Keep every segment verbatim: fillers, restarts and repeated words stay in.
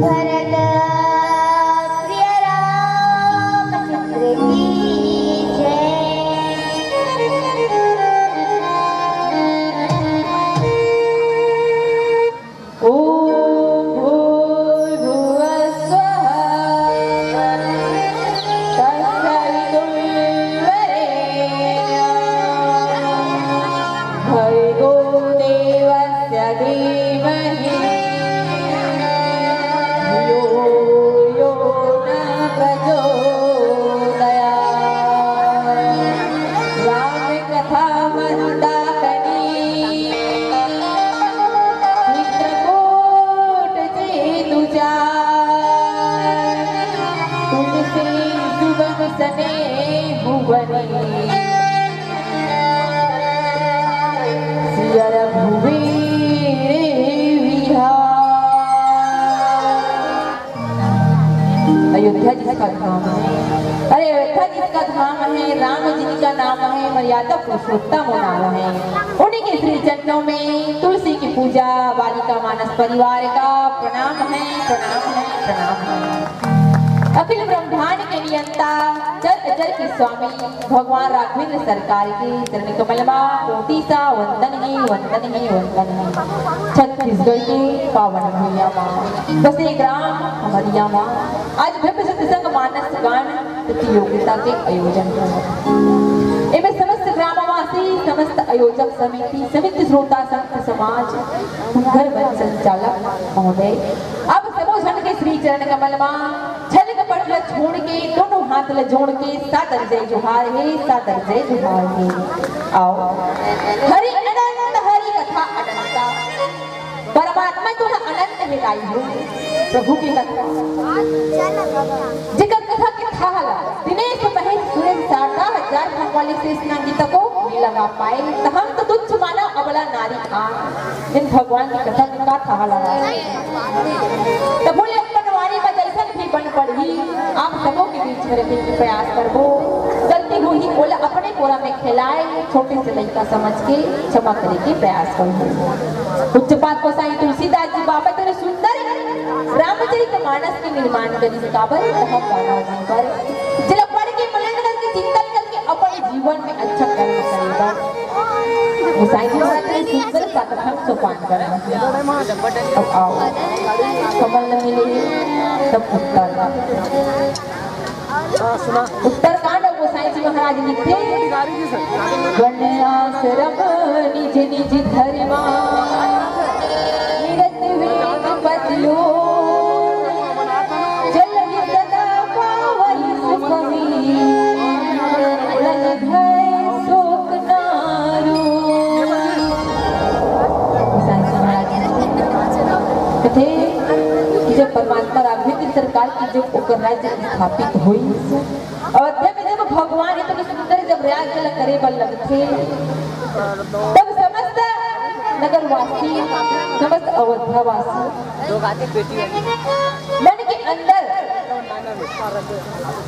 भरत प्रिय रामचंद्र की जय। ॐ भूर्भुवः स्वः। तत्सवितुर्वरेण्यं भर्गो देवस्य धीमहि धियो यो न प्रचोदयात्। राम कथा मंदाकिनी चित्रकूट चेतु चार। तुलसी सुगम सनेहु बनी सिय रघुवीर विहार। अयोध्या जिसका धाम है, अरे अयोध्या जिसका धाम है, राम जिनका नाम है, मर्यादा पुरुषोत्तम नाम है। उन्हीं के श्री चरणों में तुलसी की पूजा, बालिका मानस परिवार का प्रणाम है, प्रणाम है, प्रणाम है। अखिल ब्रह्मांड के नियंता, चर अचर के स्वामी, भगवान राघवेंद्र सरकार के चरण कमल मा कोटि सा वंदन हे, वंदन हे, वंदन हे। छत्तीसगढ़ के पावन भुइयां मा बसे ग्राम हमरिया मा आज भव्य सत्संग मानस गान प्रतियोगिता के आयोजन होय। एमे समस्त ग्रामवासी, समस्त आयोजक समिति, समिति श्रोता संत समाज, घर वन संचालक महोदय, अब सबो झन के श्री चरण कमल मा छल कपट ल छोड़ के, दोनों हाथ ल जोड़ के, सादर जय जोहार हे, सादर जय जोहार हे। आओ। हरि अनंत, हरि कथा अनंता। परमात्मा तो ह अनंत हे दाई हो। प्रभु के कथा। जेकर कथा के थाह ला दिनेश महेश सुरेश शारदा हजार खंवाली से स्नान जी तको नइ लगा पाए, त हम तो तुच्छ मानव अबला नारी आन। जिन भगवान के कथा के का थाह लगा। त बोले, अपन वारी म जइसन भी बन पड़ही, आप सबो के बीच में रहे के प्रयास करबो। गलती होही, ओला अपने कोरा में खेलाए, छोटे से लइका समझ के क्षमा करे के प्रयास करबो। उच्च पात गोसाई तुलसीदास जी बाबा तेरे सुंदर रामचरित मानस के निर्माण करिस, काबर? तहाँ मानव मन बर, जेला पढ़ के, मनन करके, चिंतन करके, अपन जीवन में अच्छा कर्म करे बर। गोसाई जी बाबा तेरे सुंदर सा कथन सोपान करना। अब आओ, कमल न मिले तब उत्तर। उत्तरकांड गोसाई जी महाराज लिखथे, "बन आश्रम निज निज धर्मा, निरत वेद पद लो, जल ही सदा पावई सुखमी, लग भय शोक नारो।" गोसाई जी महाराज कथे कि जब परमात्मा राघवेंद्र सरकार की जब ओकर राज्य स्थापित होइस, अयोध्या में जब भगवान इतने सुंदर जब राज्य ला करे बर लगथे, तब समस्त नगरवासी, समस्त अयोध्यावासी मन के अंदर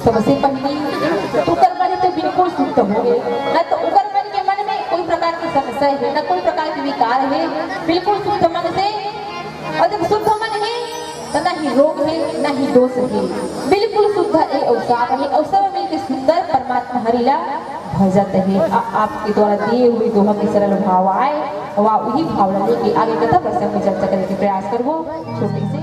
सबसे पहली तो ओकर मन तो बिल्कुल शुद्ध होगे, ना तो ओकर मन के मन में कोई प्रकार के संशय हे, ना कोई प्रकार के विकार हे, बिल्कुल शुद्ध मन से। और जब शुद्ध मन हे, तो ना ही रोग हे, ना ही दोष हे, बिल्कुल शुद्ध हे और साफ हे, और सब मिलके सुंदर परमात्मा हरि ला भजत हे। आ-, आपके द्वारा दिए हुए दोहा के सरल भाव आए, और आप वही भाव ला लेके आगे कथा प्रसंग में चर्चा करे के प्रयास करबो। छोटे से